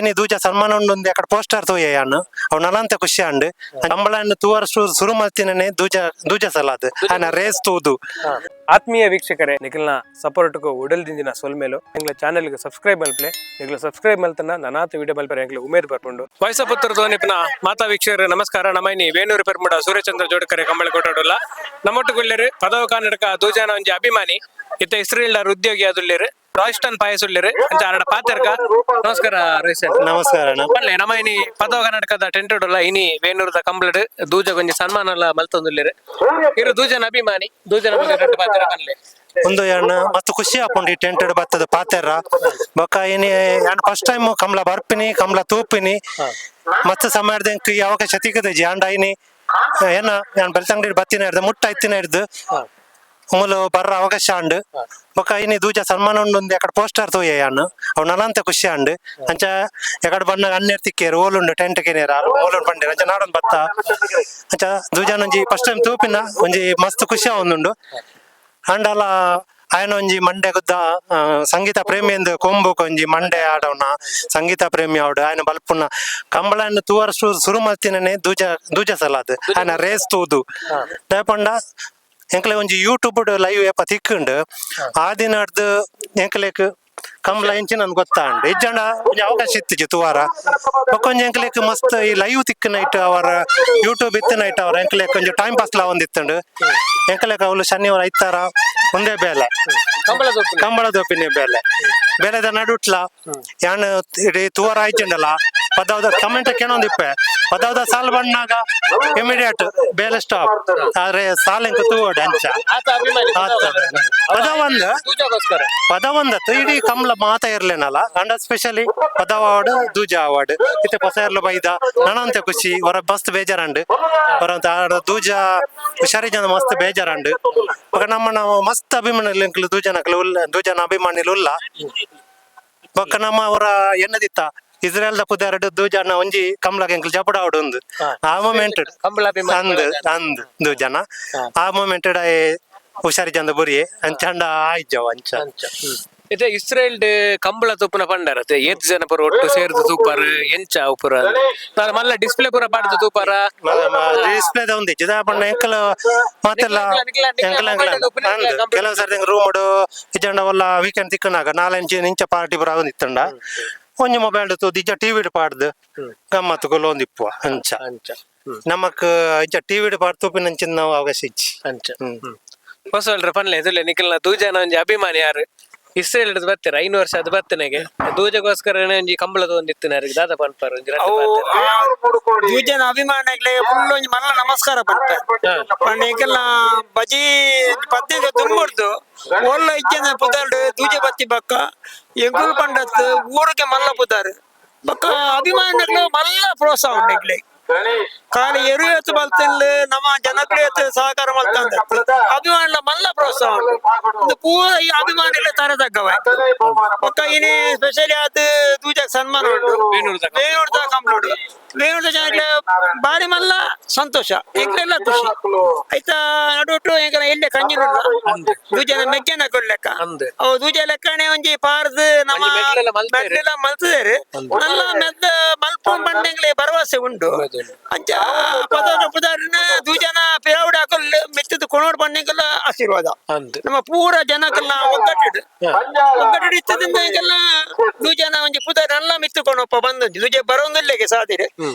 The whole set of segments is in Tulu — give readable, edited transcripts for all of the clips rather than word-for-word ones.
ಇನಿ ದೂಜ ಸನ್ಮಾನ ಉಂಡು ಅಕಡೆ ಪೋಸ್ಟರ್ ತೂಯೆ ಯಾನ್ ಅವ್ ನಲಾಂತ ಖುಷಿ ಅಂಡ್ ಕಂಬಳನ್ ತೂವರ ಶುರು ಮಲ್ತಿನೇ ದೂಜ ದೂಜ ಸಲಾದ್ ಆನ ರೇಸ್ ತೂದು. ಆತ್ಮೀಯ ವೀಕ್ಷಕರೇ, ನಿಖಲ್ನ ಸಪೋರ್ಟ್ಗೂ ಉಡಲ್ ದಿಂಜಿನ ಸೊಲ್ಮೇಲು. ಎಂಗ್ಲ ಚಾನೆಲ್ಗೆ ಸಬ್ಸ್ಕ್ರೈಬ್ ಮಲ್ಪ್ಲೆ. ನಿಗ್ಲ ಸಬ್ಸ್ಕ್ರೈಬ್ ಮಲ್ತನ ನನಾತ ವಿಡಿಯೋ ಮಲ್ಪರೆ ಎಂಗ್ಲ ಉಮೇದ್ ಬರ್ಪುಂಡು. ವಯಸ್ಸಪುತ್ರ ಧೋನಿಪ್ನ ಮಾತಾ ವೀಕ್ಷಕರೇ, ನಮಸ್ಕಾರ. ನಮೈನಿ ವೇಣೂರು ಪೆರ್ಮುಡ ಸೂರ್ಯಚಂದ್ರ ಜೋಡಕರೆ ಕಂಬಳ ಕೊಟ್ಟಾಡುಲ್ಲ. ನಮ್ಮೊಟ್ಟುಗುಳ್ಳೇರು ಪದವ ಕನ್ನಡಕ ದೂಜಾನ ಒಂಜಿ ಅಭಿಮಾನಿ, ಇತ್ತ ಇಸ್ರೇಲ್ ಉದ್ಯೋಗಿ ಆದುಲ್ಲೇರು, ರಾಯ್ಸ್ಟನ್ ಪಾಯಸುಳ್ಳೇರು ಅಂಚ ಆರಡ ಪಾತೆರ್ಗ. ನಮಸ್ಕಾರ ರೋಹಿಸನ್. ನಮಸ್ಕಾರ ಅಣ್ಣ. ಪನ್ಲೆ, ನಮ್ಮ ಇನಿ ಪದವ ಕರ್ನಾಟಕದ ಟೆಂಟ್ ಉಲ್ಲ, ಇನಿ ವೇಣೂರದ ಕಂಬಳಡ್ ದೂಜ ಒಂಜಿ ಸನ್ಮಾನ ಎಲ್ಲ ಮಲ್ತೊಂದುಲ್ಲೇರು. ಇರು ದೂಜನ ಅಭಿಮಾನಿ, ದೂಜನ ಬಗ್ಗೆ ರಡ್ಡ್ ಪಾತೆರ ಪನ್ಲೆ. ಒಂದು ಯಾನ್ ಮಸ್ತ್ ಖುಷಿ ಆಪುಂಡು ಈ ಟೆಂಟ್ ಬತ್ತದ ಪಾತೆರ. ಬೊಕ್ಕ ಇನಿ ಯಾನ್ ಫಸ್ಟ್ ಟೈಮ್ ಕಂಬ್ಲ ಬರ್ಪಿನಿ, ಕಂಬ್ಲ ತೂಪಿನಿ. ಮಸ್ತ್ ಸಮಯದ ಈ ಅವಕಾಶ ತಿಕ್ಕದಜಿ. ಅಂಡ ಇನಿ ಏನ ಯಾನ್ ಬೆಳ್ತಂಗಡಿ ಬತ್ತಿನ ಹಿಡ್ದು ಮುಟ್ಟ ಇತ್ತಿನ ಹಿಡ್ದು ಮೂಲು ಬರ್ರ ಅವಕಾಶ ಅಂಡ್. ಬೊಕ್ಕ ಇನಿ ದೂಜ ಸನ್ಮಾನ ಉಂಡು ಅಕಡೆ ಪೋಸ್ಟರ್ ತೂಯೆ ಯಾನ್, ಅವ್ ನಲಾಂತ ಖುಷಿ ಅಂಡ್. ಅಂಚ ಎಕಡೆ ಬಣ್ಣಗ ಅನ್ನೇರ್ ತಿಕ್ಕೇರು ಓಲುಂಡು ಟೆಂಟ್ ಕೆನೇರ ಓಲುಂಡು ಬಂಡೇರು ಅಂಚ ನಾಡೊಂದು ಬತ್ತ. ಅಂಚ ದೂಜಾನ ಒಂಜಿ ಫಸ್ಟ್ ಟೈಮ್ ತೂಪಿನ ಒಂಜಿ ಮಸ್ತ್ ಖುಷಿ ಆವೊಂದುಂಡು. ಅಂಡಲ ಆಯನ ಒಂಜಿ ಮಂಡೆ ಗುದ್ದ ಸಂಗೀತ ಪ್ರೇಮಿ ಎಂದು ಕೊಂಬುಕ್ ಒಂಜಿ ಮಂಡೆ ಆಡವನ ಸಂಗೀತ ಪ್ರೇಮಿ ಆವಡು. ಆಯನ ಬಲ್ಪುನ ಕಂಬಳನ್ ತೂವರ ಶುರು ಮಲ್ತಿನೇ ದೂಜ ದೂಜ ಸಲಾದ್ ಆಯನ ರೇಸ್ ತೂದು. ದಾಯೆಪಂಡ ಎಂಕ್ಲೆ ಒಂಜಿ ಯೂಟ್ಯೂಬ್ ಲೈವ್ ಏಪ ತಿಕ್ಕುಂಡು, ಆ ದಿನಡ್ದು ಎಂಕ್ಲೆಕ್ ಕಂಬಳ ಎಂಚಿನ ಗೊತ್ತಾಂಡ್. ಇಜ್ಜಂಡ ಒಂಜಿ ಅವಕಾಶ ಇತ್ತಿಜಿ ತುವಾರ. ಬೊಕ್ಕ ಒಂಜಿ ಎಂಕ್ಲೆಕ್ ಮಸ್ತ್ ಈ ಲೈವ್ ತಿಕ್ಕ ನೈಟ್ ಅವರ ಯೂಟ್ಯೂಬ್ ಇತ್ತು ನೈಟ್ ಅವರ ಎಂಕ್ಲೆಕ್ ಒಂಜಿ ಟೈಮ್ ಪಾಸ್ ಲಾ ಒಂದಿತ್ತುಂಡು. ಎಂಕ್ಲೆಕ್ ಅವ್ಲು ಶನಿವಾರ ಐತಾರ ಒಂದೇ ಬೇಲೆ. ಕಂಬಳ ತೂಪುನಿ. ಕಂಬಳದ ಒಪ್ಪಿನ ಬೇಲೆ. ಬೇಲೆದ ನಡುಟ್ಲ ಯಾನ್ ಇಡೀ ತುವರ ಆಯ್ಚುಂಡಲ್ಲ, ಪದಾವ್ದ ಕಮೆಂಟ್ ಕೆಣೊಂದಿಪ್ಪೆ. ಪದಾವ್ದ ಸಾಲ್ ಬಣ್ಣಾಗ ಇಮಿಡಿಯೇಟ್ ಬೇಲೆ ಸ್ಟಾಪ್. ಆದ್ರೆ ಸಾಲ್ ಎಂಕ ತೂವಡ್ ಅಂಚ. ಆತ ಅಭಿಮಾನಿ. ಆತ. ಪದ ಒಂದ್ ದೂಜಗೋಸ್ಕರ. ಪದ ಒಂದತ್ತು ಇಡೀ ಕಂಬ್ಲ ಮಾತ ಇರ್ಲೇನಲ್ಲ. ಅಂಡ ಸ್ಪೆಷಲಿ ಪದ ಅವಾರ್ಡ್, ದೂಜ ಅವಾರ್ಡ್ ಇತ್ತೆ ಪೊಸ ಇರ್ಲ ಬೈದ ನನಂತೆ ಖುಷಿ. ಹೊರ ಮಸ್ತ್ ಬೇಜಾರಂಡ್. ಹೊರ ದೂಜ ಹುಷಾರಿ ಜನ ಮಸ್ತ್ ಬೇಜಾರಂಡ್. ಬೊಕ ನಮ್ಮ ನಾವು ಮಸ್ತ್ ಅಭಿಮಾನಿಲು ಎಂಕ್ಲು ದೂಜನಕ್ಲು ಉಲ್ಲ, ದೂಜನ ಅಭಿಮಾನಿಲು ಉಲ್ಲ. ಬೊಕ್ಕ ನಮ್ಮ ಅವರ ಎನ್ನದಿತ್ತ ಇಸ್ರೇಲ್ ದ ಪುದರ್ಡ್ ದೂಜನ ಒಂಜಿ ಕಂಬ್ಲಗ ಎಂಕ್ಲು ಜಪಡ ಉಂದು ಆ ಮೊಮೆಂಟ್. ಕಂಬಳ ಅಭಿಮಾನಿ. ಅಂದ್ ಅಂದ್ ದೂಜನ ಆ ಮೊಮೆಂಟ್ ಹುಷಾರಿ ಜನ ಬುರಿಯೆ ಅಂಚಂಡ ಆಯ್ಜವ್ ಅಂಚ. ಇತ್ತೆ ಇಸ್ರೇಲ್ ಕಂಬಳ ತೂಪುನ ಪಂಡರ ಏತ್ ಜನ ಪೂರ ಒಟ್ಟು ಸೇರ್ದು ತೂಪಾರ್, ಎಂಚ ಪೂರ ಮಲ್ಲ ಡಿಸ್ಪ್ಲೇ ಪೂರ ಪಾಡ್ದು ತೂಪಾರ? ಡಿಸ್ಪ್ಲೇದ ಒಂದು ಇಜ್ಜಿ ಪಂಡ ಎಂಕಲ್ ಮಾತೆಲ್ಲ ಎಂಕಲ್ ಎಂಕಲ್ ಅಂದ್ ಕೆಲವು ಸರ್ತಿ ರೂಮ್ ಇಜ್ಜಂಡ ಒಲ್ಲ ವೀಕೆಂಡ್ ತಿಕ್ಕನಾಗ ನಾಲೆಂಚು ನಿಂಚ ಪಾರ್ಟಿ ಪೂರ ಆಗೊಂದಿತ್ತಂಡ ಒಂಜಿ ಮೊಬೈಲ್ ತೂದು ಇಜ್ಜ ಟಿವಿ ಪಾಡ್ದು ಗಮ್ಮತ್ತು ಕೊಲ್ಲೊಂದಿಪ್ಪುವ ಅಂಚ. ಅಂಚ. ನಮಕ್ ಇಂಚ ಟಿವಿ ಪಾಡ್ ತೂಪಿನಂಚಿನ ನಾವು ಅವಕಾಶ ಇಜ್ಜಿ. ಅಂಚ. ಹೊಸಲ್ರ ಪನ್ಲೆ ಇದುಲ್ಲೆ ನಿಖಲ್ನ ದೂಜನ ಒಂಜಿ ಅಭಿಮಾನಿ ಯಾರು. ಇಸ್ರೇಲ್ ಹಿಡ್ದು ಬರ್ತೀರ, 5 ವರ್ಷ ಅದು ಬರ್ತನೆಗೆ ದೂಜಗೋಸ್ಕರ ಒಂಜಿ ಕಂಬಳದ ಒಂದು ಇತ್ತು ಯಾರಿಗೆ ದಾದ ಪನ್ಪಾರ ಒಂಜಿ ರಡ್ಡ್ ಅವು ಪಾತೆರ. ದೂಜನ ಅಭಿಮಾನಿಗಳೇ ಫುಲ್ ಒಂಜಿ ಮಲ್ಲ ನಮಸ್ಕಾರ ಪಂಪ ಪಂಡ. ಎಂಕೆಲ್ಲ ಬಜಿ ಪತ್ನಿಗೆ ತುಂಬುಡ್ದು ಒಲ್ಲ ಇಜ್ಜನ ಪುದರ್ಡು ದೂಜ ಬತ್ತಿ ಬಕ್ಕ ಎಂಕುಲು ಪಂಡತ್ ಊರಿಗೆ ಮಲ್ಲ ಪುದರ್. ಬಕ್ಕ ಅಭಿಮಾನಿಗಳು ಮಲ್ಲ ಪ್ರೋತ್ಸಾಹ ಉಂಡು ಎಂಕ್ಲೆ. ಖಾಲಿ ಎರುವೆತ್ತು ಬಲ್ತಿಲ್ಲ, ನಮ್ಮ ಜನಕ್ರಿಯತೆ ಸಹಕಾರ ಮಲ್ತಂದ ಅಭಿಮಾನಿಲ ಮಲ್ಲ ಪ್ರೋತ್ಸಾಹ ಉಂಟು. ಇದು ಪೂರ ಈ ಅಭಿಮಾನಿಗಳ ತರತಕ್ಕವ. ಬೊಕ್ಕ ಇನಿ ಸ್ಪೆಷಲಿ ಆದ್ ದೂಜಕ್ ಸನ್ಮಾನ ಉಂಟು. ವೇಣೂರ್ದ ಕಂಬಳ. ವೇಣೂರ್ದ ಕಂಬಳ ಉಂಟು. ವೇಣೂರ್ದ ಜನಕ್ಕೆ ಬಾರಿ ಮಲ್ಲ ಸಂತೋಷ, ಎಂಕ್ಲೆಲ್ಲ ಖುಷಿ. ಆಯ್ತಾ ನಡುಟು ಎಂಕಲ ಎಲ್ಲೆ ಕಂಜಿನುಲ್ಲ ದೂಜನ ಮೆಗ್ಗೆನ ಕೊಡ್ಲೆಕ್ಕ. ಅಂದ್. ಅವು ದೂಜ ಲೆಕ್ಕನೆ ಒಂಜಿ ಪಾರ್ದ್ ನಮ್ಮ ಒಂಜಿ ಮೆಡ್ಲೆಲ್ಲ ಮಲ್ತೇರು. ಮೆಡ್ಲೆಲ್ಲ ಮಲ್ತದೇರು. ನಲ್ಲ ಮೆದ್ದ ಮಲ್ಪುನ್ ಪಂಡೆಂಗ್ಲೆ ಭರವಸೆ ಉಂಟು. ಅಂಚ ಪದ ಪುದಾರಿನ ದೂಜನ ಪಿರಾವುಡ ಹಾಕಲ್ ಮೆತ್ತದ ಕೊಣೋಡ್ ಪಂಡೆಂಗೆಲ್ಲ ಆಶೀರ್ವಾದ. ಅಂದ್. ನಮ್ಮ ಪೂರ ಜನಕ್ಕೆಲ್ಲ ಒಗ್ಗಟ್ಟಿಡು ಒಗ್ಗಟ್ಟಿಡು ಇತ್ತದಿಂದ ಈಗೆಲ್ಲ ದೂಜನ ಒಂಜಿ ಪುದರ್ ಎಲ್ಲ ಮಿತ್ತುಕೊಂಡಪ್ಪ ಬಂದೊಂಜಿ ದೂಜೆ ಬರೋಂದಿಲ್ಲೆಗೆ ಸಾದಿರೆ.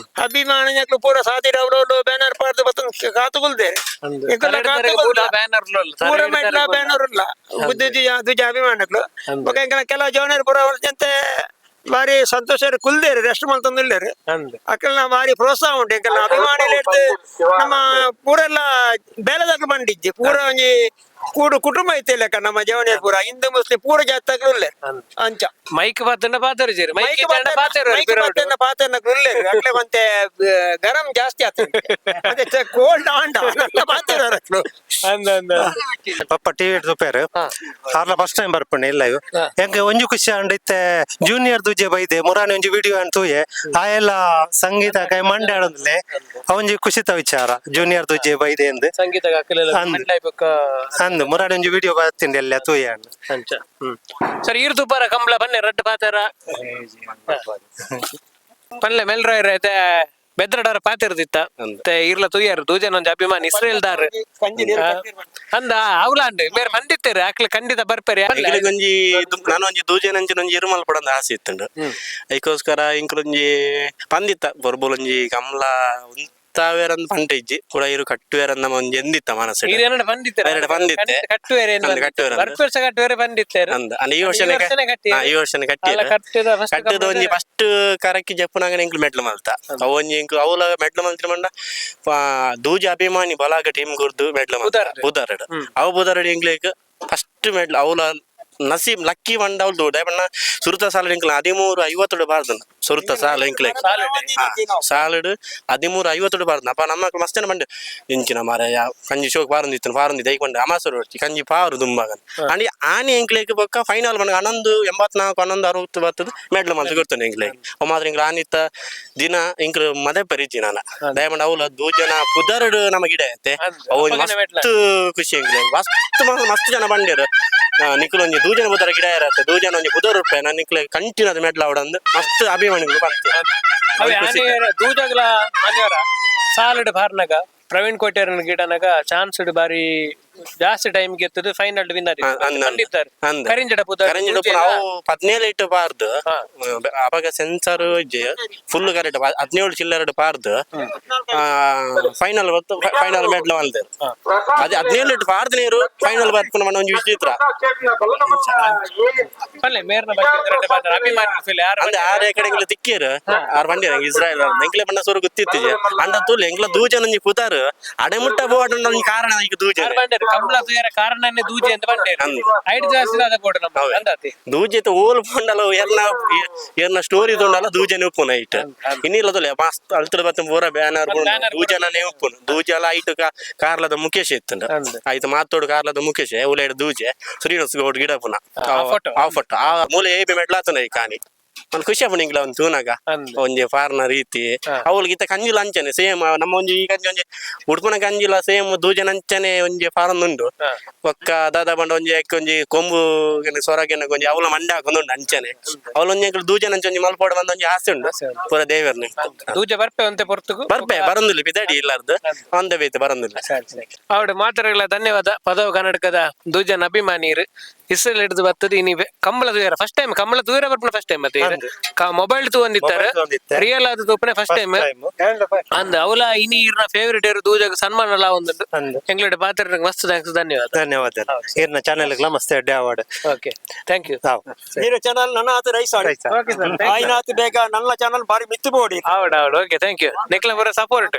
ಅಭಿಮಾನಿನಕ್ಲು ಪೂರ ಸಾದಿರ ಅವರವರು ಬ್ಯಾನರ್ ಪಾಡ್ದು ಬತ್ತೊಂದು ಕಾತುಕೊಲ್ದೇರೆ. ಅಂದ್. ಎಂಕಲ್ಲ ತರೆಡ್ ತರೆಗ್ ಪೂರ ಬ್ಯಾನರ್ ಉಲ್ಲ. ಪೂರ ಮೆಟ್ಲ ಬ್ಯಾನರ್ ಇಲ್ಲ ಬುದ್ಧ ಅಭಿಮಾನಿಗಳು. ಬೊಕ ಎಂಕಲ ಕೆಲವು ಜವನರು ಪೂರ ಅವ್ರ ಜೊತೆ ಬಾರಿ ಸಂತೋಷ ಕುಲ್ದೇರು, ರೆಸ್ಟ್ ಮಲ್ತೊಂದುಲ್ಲೇರು. ಅಂದ್. ಅಕ್ಕಲ್ನ ಬಾರಿ ಪ್ರೋತ್ಸಾಹ ಉಂಟು. ಎಂಕಲ್ನ ಅಭಿಮಾನಿಲು ಇರ್ದು ನಮ್ಮ ಪೂರೆಲ್ಲ ಬೇಲೆದಾಕ್ಲು ಬಂಡಿಜ್ಜಿ. ಪೂರ ಒಂಜಿ ಕೂಡು ಕುಟುಂಬ ಐತೆ ಲೆಕ್ಕ. ನಮ್ಮ ಜವನಿಯರ್ ಪೂರ ಹಿಂದೂ ಮುಸ್ಲಿಂ ಪೂರ ಜಾತಕ್ಲು ಉಲ್ಲೇರು ಅಂಚ. Mic ಬಾತಂಡ ಪಾತೆರುಜೆರ್, mic ಇಜ್ಜಾಂಡ ಪಾತೆರುವೆರ್ ಪಿರವುಡು. ಪಾತೆರ್ನಕ್ಲು ಉಲ್ಲೇರು. ಅಕ್ಲೆ ಒಂತೆ ಗರಂ ಜಾಸ್ತಿ ಆಗ್ತದೆ, ಅದೇ ಕೋಲ್ಡ್ ಆಂಡ ನನ್ನ ಪಾತೆರ್ರು ಅಕ್ಲು. ಅಂದ್ ಅಂದ್. ಪಪ್ಪ ಟಿವಿ ತೂಪೇರು. ಆರ್ಲ ಫಸ್ಟ್ ಟೈಮ್ ಬರ್ಪುಂಡು ಇಲ್ಲ. ಎಂಕ್ ಒಂಜಿ ಖುಷಿ ಅಂಡ್, ಇತ್ತೆ ಜೂನಿಯರ್ ದೂಜೆ ಬೈದೆ ಮುರಾನಿ ಒಂಜಿ ವಿಡಿಯೋ ಅಂಡ್ ತೂಯೆ. ಆಯೆಲ್ಲ ಸಂಗೀತ ಕೈ ಮಂಡೆ ಆಡೊಂದಿಲ್ಲೆ. ಒಂಜಿ ಖುಷಿತ ವಿಚಾರ ಜೂನಿಯರ್ ದೂಜೆ ಬೈದೆ ಎಂದು. ಸಂಗೀತ ಅಕ್ಕಲೆಲ್ಲ ಅಂದ್. ಮಂಡಾಯ್ ಬೊಕ್ಕ. ಅಂದ್ ಮುರಾಡಿ ಒಂಜಿ ವಿಡಿಯೋ ಬರ್ತಿಂಡೆ ಎಲ್ಲ ತೂಯಾಣ. ಅಂಚ ಸರ್, ಈರ್ ತುಪ್ಪಾರ ಕಂಬ್ಲ ಬನ್ನೆ ರಡ್ಡ್ ಪಾತೆರ ಪನ್ಲೆ ಮೆಲ್ರಾಯ್ರ ಐತೆ ಬೆದ್ರಡಾರ ಪಾತೆರ್ದಿತ್ತ ಮತ್ತೆ ಇರ್ಲ ತುಯ್ಯಾರ ದೂಜನ ಒಂಜಿ ಅಭಿಮಾನಿ ಇಸ್ರೇಲ್ ದಾರ್ ಅಂದ ಅವ್ಲಾಂಡ್ ಬೇರೆ ಮಂದಿತ್ತೇರು ಆಕ್ಲೆ ಖಂಡಿತ ಬರ್ಪೇರಿ. ಎಂಕ್ಲೆಗೊಂಜಿ ನಾನೊಂಜಿ ದೂಜೆನಂಚಿನ ಒಂಜಿ ಇರುಮಲ್ ಪಡಂದ ಆಸೆ ಇತ್ತುಂಡು. ಐಕೋಸ್ಕರ ಇಂಕ್ಲೊಂಜಿ ಪಂದಿತ್ತ ಬೊರ್ಬೊಲೊಂಜಿ ಕಮ್ಲ ಉಂತಾವೇರಂದ್ ಪಂಟ ಇಜ್ಜಿ ಕೂಡ ಇರು ಕಟ್ಟುವೇರಂದ ಒಂಜಿ ಎಂದಿತ್ತ ಮನಸ್ಸು. ಈರೇನಡ ಬಂದಿತ್ತೇರು. ಬೇರೆಡೆ ಬಂದಿತ್ತೆ. ಕಟ್ಟುವೇರೆ. ಅಂದ್ ಕಟ್ಟುವೇರೆ ಅಂದ್. ಬರ್ಪೇರ್ಸ ಕಟ್ಟುವೇರೆ ಬಂದಿತ್ತೇರು. ಅಂದ ಅಂದ್ ಈ ವರ್ಷನೇ ಈ ವರ್ಷನೇ ಕಟ್ಟಿಯೆರ್. ಈ ವರ್ಷನೇ ಕಟ್ಟಿಯೆರ್. ಅಲ್ಲ, ಕಟ್ಟಿದ first ಕಟ್ಟದ ಒಂಜಿ ಫಸ್ಟ್ ಕರಕಿ ಜಪ್ಪುನಾಗ ಎಂಕ್ಲು ಮೆಡ್ಲ್ ಮಲ್ತ. ಅವು ಒಂಜಿ ಎಂಕ್ಲು ಅವಲ ಮೆಡ್ಲ್ ಮಲ್ತಿನ ಮಂಡ ದೂಜ ಅಭಿಮಾನಿ ಬಲಾಗ ಟೀಮ್ ಗುರ್ದು ಮೆಡ್ಲ್ ಮಲ್ತ. ಬುಧಾರಡ್. ಬುಧಾರಡ್ ಅವು ಬುಧಾರಡ್ ಎಂಕ್ಲೆಗ್ ಫಸ್ಟ್ ಮೆಡ್ಲ್. ಅವಲ ನಸೀಬ್ ಲಕ್ಕಿ ಮಂಡ ಅವಳು ದೊಡ್ಡ ಬಣ್ಣ ಸುರುತ ಸಾಲ ಎಂಕ್ಲ 13:50 ಬಾರ್ದನ ಸುರುತ ಸಾಲ ಎಂಕ್ಲೆಗ್ ಸಾಲಡ್ 13:50 ಬಾರ್ದನ. ಅಪ್ಪ ನಮ್ಮ ಮಸ್ತನ ಬಂಡೆ ಇಂಚಿನ ಮಾರಾಯ ಕಂಜಿ ಶೋಕ್ ಪಾರಂದಿತ್ತು ಪಾರಂದಿತ್ತು ಐಕೊಂಡೆ ಅಮಾಸರು ಹೊಡ್ತಿ ಕಂಜಿ ಪಾರು ದುಂಬಾಗನ್ ಅಂಡ್ ಆನೆ ಎಂಕ್ಲೇಕ್ ಬೊಕ್ಕ ಫೈನಲ್ ಬಂಡ 11:84 11:60 ಬರ್ತದ ಮೆಡ್ಲ್ ಮಲ್ತ್ ಕೊಡ್ತಾನೆ ಎಂಕ್ಲೇಕ್. ಅವ್ ಮಾತ್ರ ಎಂಕ್ಲ ಆನಿತ್ತ ದಿನ ಎಂಕ್ಲು ಮದೆ ಪರಿಚಿ ನಾನ ದಯಮಂಡ ಅವಲ ದೂಜನ ಪುದರಡು ನಮ್ಮ ಗಿಡ ಐತೆ. ಅಂದ್. ಅವು ಅಪ್ಪಗನೆ ಮೆಡ್ಲ. ಮಸ್ತ್ ಖುಷಿ ಎಂಕ್ಲೆ. ಮಸ್ತ್ ಮಸ್ತ್ ಜನ ಬಂಡೇರು. ನಿಕ್ಲು ಒಂಜಿ ದೂಜನ ಬುದರ ಗಿಡ ಇರತ್ತೆ ದೂಜನ ಒಂಜಿ ಪುದರ್ ರೂಪಾಯಿ ನಾನು ನಿಕ್ಲೆ ಕಂಟಿನ್ಯೂ ಅದು ಮೆಡ್ಲ್ ಅವಡಂದು ಮಸ್ತ್ ಅಭಿಮಾನಿಗಳು ಬಂತು. ಅವೆ ಆನೆಯರ ದೂಜಗ್ಲ ಮಾನ್ಯವರ ಸಾಲಡ್ ಬಾರ್ನಾಗ ಪ್ರವೀಣ್ ಕೋಟ್ಯಾರನ ಗಿಡನಾಗ ಚಾನ್ಸ್ ಬಾರಿ ಜಾಸ್ತಿ ಟೈಮ್ ಗೆತ್ತದು ಫೈನಲ್ ವಿನ್ನರ್ ಅಂದ್ ಅಂದ್. ಬಂದಿದ್ದಾರೆ. ಅಂದ್. ಕರಿಂಜಡ ಪುದರ್. ಕರಂಜಿ ನಾವು 17 ಇಟ್ಟು ಬಾರ್ದು. ಅವಾಗ ಸೆನ್ಸರ್ ಫುಲ್ ಕರೆಕ್ಟ್ 17 ಚಿಲ್ಲರೆಡು ಪಾರ್ದು ಫೈನಲ್ ಬತ್ತು ಫೈನಲ್ ಮೆಡ್ಲ್ ಬಂದೆ. ಅದೇ 17 ಇಟ್ಟು ಪಾರ್ದು ನೀರು ಫೈನಲ್ ಬರ್ಕೊಂಡು ಮಣ್ಣ ಒಂಜಿ ವಿಚಿತ್ರ. ಪಲ್ಲೆ ಮೇರ್ನ ಬಗ್ಗೆ ಒಂದೆರಡು ಮಾತಾಡು. ಅಭಿಮಾನಿ ಫೀಲ್ ಯಾರು? ಅಂದ್ರೆ ಆರೆ ಕಡೆಗಳ ತಿಕ್ಕಿರು ಆರ್ ಬಂಡಿರ ಇಸ್ರಾಯೇಲ್ ಎಂಕ್ಲೆ ಬಣ್ಣ ಸೋರು ಗೊತ್ತಿತ್ತು ಅಂಡ ತೂಲ್ ಎಂಕ್ಲ ದೂಜನ ಒಂಜಿ ಪುತಾರು ಅಡೆಮುಟ್ಟ ಬೋರ್ಡ್ ಒಂಜಿ ಕಾರಣ ಈಗ ದೂಜನ. ಯಾರು ಬಂಡೇರು ಕಮಲ ತುಯರ ಕಾರಣನೇ ದೂಜೆ ಅಂತ ಬಂಡೇರು. ಅಂದ್. ಐಟ್ ಜಾಸ್ತಿ ಅದ ಕೊಡು ನಮ್ಮ ಅಂದಾತಿ. ದೂಜೆತ ಓಲ್ ಪಂಡಲ ಎರ್ನ ಎರ್ನ ಸ್ಟೋರಿ ತೊಂಡಲ ದೂಜನೆ ಉಪ್ಪುನ ಐಟ್ ಇನ್ನಿಲ್ಲದಲ್ಲ ಮಸ್ತ್ ಅಳ್ತದ ಬತ್ತ ಪೂರ ಬ್ಯಾನರ್. Banner. ದೂಜನೇ ಉಪ್ಪುನು ದೂಜಲ ಐಟ್ ಕಾರ್ಲದ ಮುಖೇಶ್ ಇತ್ತುಂಡು. ಅಂದ್. ಆಯ್ತು ಮಾತೋಡು ಕಾರ್ಲದ ಮುಖೇಶ್ ಉಲೇಡ್ ದೂಜೆ ಶ್ರೀನಿವಾಸ್ ಗೌಡ್ ಗಿಡ ಪುನ. ಆ photo. ಆ ಫೋಟೋ ಆ ಮೂಲೆ ಏಬಿ ಮೆಡ್ಲಾತನ ಈ ಕಾಣಿ ಒಂದು ಖುಷಿ ಆಪುಂಡು ಇಂಗ್ಲ ಒಂದು ತೂನಾಗ. ಅಂದ್. ಒಂಜಿ ಫಾರ್ನ ರೀತಿ ಅವಳಿಗೆ ಇತ್ತ ಕಂಜಿಲ ಅಂಚನೆ ಸೇಮ್ ನಮ್ಮ ಒಂಜಿ ಈ ಕಂಜಿ ಒಂಜಿ ಉಡುಪುನ ಕಂಜಿಲ ಸೇಮ್ ದೂಜನ ಅಂಚನೆ ಒಂಜಿ ಫಾರನ್ ಉಂಡು. ಒಕ್ಕ ದಾದಾ ಬಂಡ ಒಂಜಿ ಐಕ್ ಒಂಜಿ ಕೊಂಬು ಸೊರಗೆನ ಒಂಜಿ ಅವಳ ಮಂಡೆ ಹಾಕೊಂಡು ಅಂಚನೆ ಅವಳ ಒಂಜಿ ಎಂಕುಲು ದೂಜನ ಅಂಚೆ ಒಂಜಿ ಮಲ್ಪೋಡ ಬಂದ ಒಂಜಿ ಆಸೆ ಉಂಡು ಪೂರ ದೇವರ್ನೆ. ದೂಜೆ ಬರ್ಪೆ ಅಂತೆ ಪೊರ್ತುಗು. ಬರ್ಪೆ ಬರಂದಿಲ್ಲ ಬಿದಡಿ ಇಲ್ಲಾರ್ದು ಒಂದೇ ಬೇತೆ ಬರಂದಿಲ್ಲ. ಅವಡು ಮಾತಾಡಗಳ ಧನ್ಯವಾದ. ಪದವು ಕರ್ನಾಟಕದ ದೂಜನ ಅಭಿಮಾನಿಯರು ಇಸ್ರೇಲ್ ಹಿಡಿದು ಬರ್ತದೆ ಇನಿ ಕಂಬಳ ದೂರ ಫಸ್ಟ್ ಟೈಮ್ ಕಂಬಳ ದೂರ ಬರ್ಪುನ ಫಸ್ಟ್ ಟೈಮ್ ಮತ್ತೆ ಮೊಬೈಲ್ ತೂವೊಂದಿತ್ತಾರೆ. Mobile ತೂವೊಂದಿತ್ತೆ. ರಿಯಲ್ ಆದ ತೂಪನೆ ಫಸ್ಟ್ ಟೈಮ್ ಅಂದ್ ಅವಲ ಇನಿ ಇರ್ನ ಫೇವರೇಟ್ ಇರು ದೂಜಗ್ ಸನ್ಮಾನ ಲಾ ಒಂದುಂಡು. ಅಂದ್. ಎಂಗ್ಲಡ್ ಪಾತ್ರ ಮಸ್ತ್ thanks, ಧನ್ಯವಾದ. ಧನ್ಯವಾದ. ಇರ್ನ ಚಾನೆಲ್ ಮಸ್ತ್ ಎಡ್ಡೆ award. Okay, thank you. ನೀರು ಚಾನಲ್ ನನ್ನ ಆತ ರೈಸ್. ರೈಸ್. Okay sir. ಆಯ್ನಾತ್ ಬೇಗ ನನ್ನ ಚಾನಲ್ ಬಾರಿ ಮಿತ್ತು ಬೋಡಿ. ಹೌದು ಹೌದು, okay, thank you. ನಿಕ್ಲ ಬರೋ ಸಪೋರ್ಟ್.